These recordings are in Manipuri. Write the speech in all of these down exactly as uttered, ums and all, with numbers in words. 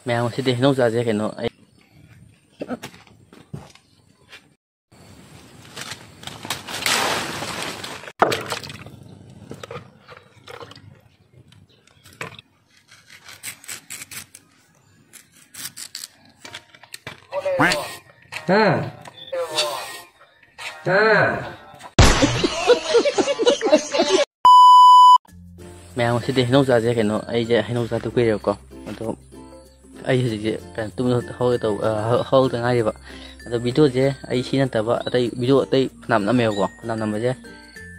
ꯃꯌꯥꯝ, ꯉꯁꯤꯗꯤ ꯍꯩꯅꯧ ꯆꯥꯁꯦ ꯀꯩꯅꯣ꯫ ꯑꯩ ꯍꯥ? ꯍꯥ? ꯃꯌꯥꯝ, ꯉꯁꯤꯗꯤ ꯍꯩꯅꯧ ꯆꯥꯁꯦ ꯀꯩꯅꯣ꯫ ꯑꯩꯁꯦ ꯍꯩꯅꯧ ꯆꯥꯗ ꯀꯨꯏꯔꯦꯕꯀꯣ꯫ ꯑꯗꯣ ꯑꯩ ꯍꯧꯖꯤꯛꯁꯦ ꯀꯩꯅꯣ, ꯇꯨꯝ ꯍꯧꯒꯦ ꯇꯧꯕ, ꯑ, ꯍꯧ-, ꯍꯧꯒꯠꯇ ꯉꯥꯏꯔꯤꯕ꯫ ꯑꯗꯣ ꯚꯤꯗꯤꯑꯣꯁꯦ ꯑꯩ ꯁꯤ ꯅꯠꯇꯕ ꯑꯇꯩ ꯚꯤꯗꯤꯑꯣ ꯑꯇꯩ ꯐꯅꯌꯥꯝ ꯅꯝꯃꯦꯕꯀꯣ꯫ ꯐꯅꯌꯥꯝ ꯅꯝꯕꯁꯦ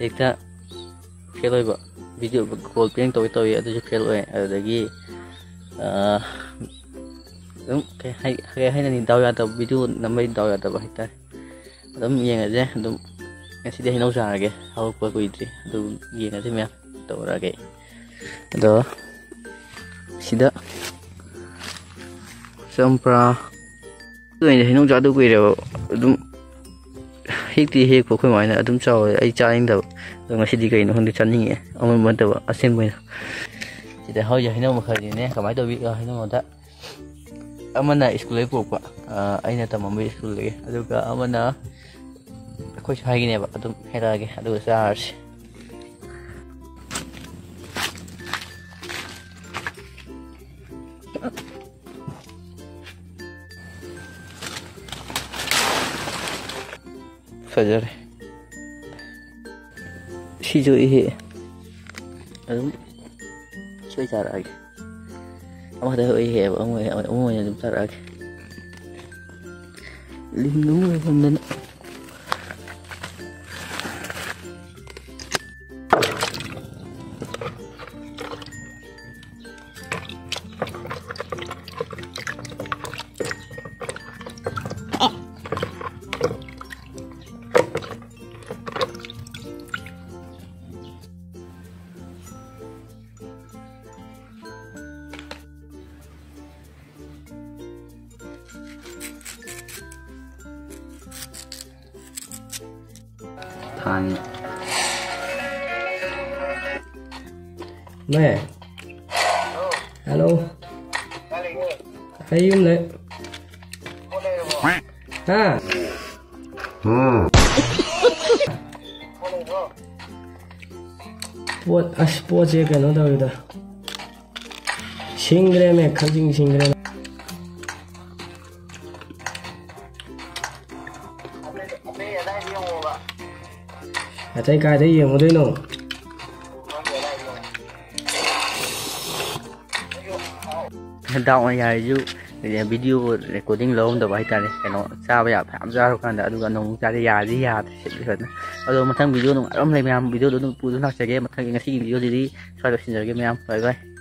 ꯍꯦꯛꯇ ꯐꯦꯜ ꯑꯣꯏꯕ꯫ ꯚꯤꯗꯤꯑꯣ ꯀꯣꯜ ꯄ꯭ꯔꯦꯡ ꯇꯧꯒꯦ ꯇꯧꯋꯤ, ꯑꯗꯨꯁꯨ ꯐꯦꯜ ꯑꯣꯏ꯫ ꯑꯗꯨꯗꯒꯤ, ꯑ, ꯑꯗꯨꯝ ꯀꯩ ꯍꯥꯏ-, ꯀꯩ ꯍꯥꯏꯅꯅꯤ, ꯗꯥꯎ ꯌꯥꯗꯕ, ꯚꯤꯗꯤꯑꯣ ꯅꯝꯕꯩ ꯗꯥꯎ ꯌꯥꯗꯕ ꯍꯥꯏꯇꯥꯔꯦ꯫ ꯑꯗꯨꯝ ꯌꯦꯡꯉꯁꯦ꯫ ꯑꯗꯨꯝ ꯉꯁꯤꯗꯤ ꯍꯩꯅꯧ ꯆꯥꯔꯒꯦ, ꯍꯧꯔꯛꯄ ꯀꯨꯏꯗ꯭ꯔꯤ꯫ ꯑꯗꯨ ꯌꯦꯡꯉꯁꯦ ꯃꯌꯥꯝ, ꯇꯧꯔꯛꯑꯒꯦ꯫ ꯑꯗꯣ ꯁꯤꯗ ꯆꯝꯄ꯭ꯔꯥ, ꯑꯩꯅ ꯍꯩꯅꯧ ꯆꯥꯗ ꯀꯨꯏꯔꯦꯕ꯫ ꯑꯗꯨꯝ ꯍꯦꯛꯇꯤ ꯍꯦꯛꯄ ꯑꯩꯈꯣꯏ ꯃꯥꯏꯅ ꯑꯗꯨꯝ ꯆꯥꯎꯋꯦ, ꯑꯩ ꯆꯥꯅꯤꯡꯗꯕ꯫ ꯑꯗꯣ ꯉꯁꯤꯗꯤ ꯀꯩꯅꯣ ꯈꯪꯗꯦ, ꯆꯥꯅꯤꯡꯉꯛꯑꯦ꯫ ꯑꯃꯨꯟꯕ ꯅꯠꯇꯕ, ꯑꯁꯤꯟꯕ ꯑꯣꯏꯅ꯫ ꯁꯤꯗ ꯍꯧꯔꯤꯁꯦ ꯍꯩꯅꯧ ꯃꯈꯜꯁꯤꯅꯦ꯫ ꯀꯃꯥꯏꯅ ꯇꯧꯕꯤ-, ꯑ, ꯍꯩꯅꯧ ꯃꯈꯜ ꯑꯃꯅ ꯁ꯭ꯀꯨꯜꯗꯒꯤ ꯄꯨꯔꯛꯄ, ꯑ, ꯑꯩꯅ ꯇꯝꯃꯝꯕ ꯁ꯭ꯀꯨꯜꯗꯒꯤ, ꯑꯗꯨꯒ ꯑꯃꯅ ꯑꯩꯈꯣꯏ ꯁ꯭ꯋꯥꯏꯒꯤꯅꯦꯕ꯫ ꯑꯗꯨꯝ ꯍꯦꯛꯂꯛꯑꯒꯦ, ꯑꯗꯨꯒ ꯆꯥꯔꯁꯤ꯫ ꯐꯖꯔꯦ꯫ ꯁꯤꯁꯨ ꯑꯩ ꯍꯦꯛꯑꯦ꯫ ꯑꯗꯨꯝ ꯁꯣꯏ ꯆꯥꯔꯛꯑꯒꯦ꯫ ꯑꯃꯈꯛꯇ ꯑꯩ ꯍꯦꯛꯑꯦꯕ, ꯑꯃ ꯑꯣꯏꯅ, ꯑꯃ ꯑꯣꯏꯅ ꯑꯗꯨꯝ ꯆꯥꯔꯛꯑꯒꯦ꯫ ꯂꯤꯟ ꯑꯃ ꯂꯩꯔꯝꯗꯅ꯫ ꯊꯥꯡ꯫ ꯃꯦ꯫ ꯍꯜꯂꯣ꯫ ꯑꯩ ꯌꯨꯝ ꯂꯩ꯫ ꯍꯥ? ꯄꯣꯠ, ꯑꯁ, ꯄꯣꯠꯁꯦ ꯀꯩꯅꯣ ꯇꯧꯋꯤꯗ꯫ ꯁꯤꯡꯈ꯭ꯔꯦꯃꯦ, ꯈꯛꯆꯤꯡ ꯁꯤꯡꯈ꯭ꯔꯦ꯫ ꯑꯇꯩ ꯀꯥꯏꯗ ꯌꯦꯡꯉꯨꯗꯣꯏꯅꯣ? ꯗꯥꯎꯅ ꯌꯥꯔꯤꯁꯨ video recording ꯂꯧꯔꯝꯗꯕ ꯍꯥꯏꯇꯥꯔꯦ꯫ ꯀꯩꯅꯣ, ꯆꯥꯕ ꯌꯥꯕ ꯃꯌꯥꯝ ꯆꯥꯔꯨꯀꯥꯟꯗ, ꯑꯗꯨꯒ ꯅꯣꯡ ꯆꯥꯗꯦ, ꯌꯥꯗꯤ ꯌꯥꯗ꯭ꯔꯦ ꯁꯤꯗꯤ ꯐꯖꯅ꯫ ꯑꯗꯣ ꯃꯊꯪ video ꯅꯨꯡꯉꯥꯏꯕ ꯑꯃ ꯂꯩ ꯃꯌꯥꯝ, video ꯗꯣ ꯑꯗꯨꯝ ꯄꯨꯗꯨꯅ ꯂꯥꯛꯆꯒꯦ꯫ ꯃꯊꯪꯒꯤ, ꯉꯁꯤꯒꯤ video ꯁꯤꯗꯤ ꯁ꯭ꯋꯥꯏꯗ ꯂꯣꯏꯁꯤꯟꯖꯔꯒꯦ ꯃꯌꯥꯝ, bye bye꯫